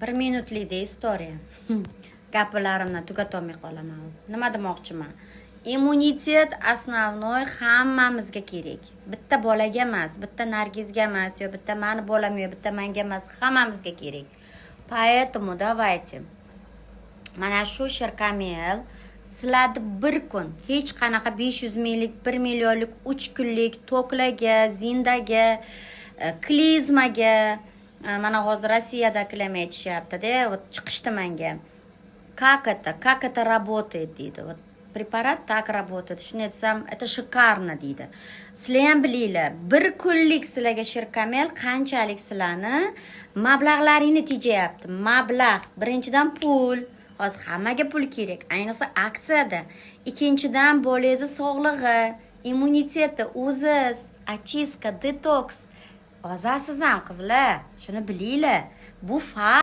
Bir minutlikda история. Gaplarimni tugatolmay qolaman. Nima demoqchiman? Immunitet основной hammamizga kerak. Bitta bolaga emas, bitta Nargizga emas, yo bitta mani bolam, yo bitta manga emas, hammamizga kerak. Поэтому давайте. Mana shu Sherkamel sizlarni bir kun hech qanaqa 500 minglik, 1 millionlik, 3 kunlik toklaga, zindaga, klizmaga, mana hozir Rossiyadagilar ham aytishyapti-da, вот chiqishdi menga. Как это? Как это работает, deydi. Вот препарат так работает. Shuni aytsam, это шикарно, deydi. Sizlar ham bilinglar, bir kunlik sizlarga Sherkamel qanchalik sizlarni mablag'laringni tejayapti. Mablag', birinchidan, pul. Hozir hammaga pul kerak, ayniqsa aksiyada. Ikkinchidan, bolangizni sog'lig'i, immuniteti, o'zi очистка, detoks. Ozasiz ham, qizlar, shuni bilinglar. Bu fakt.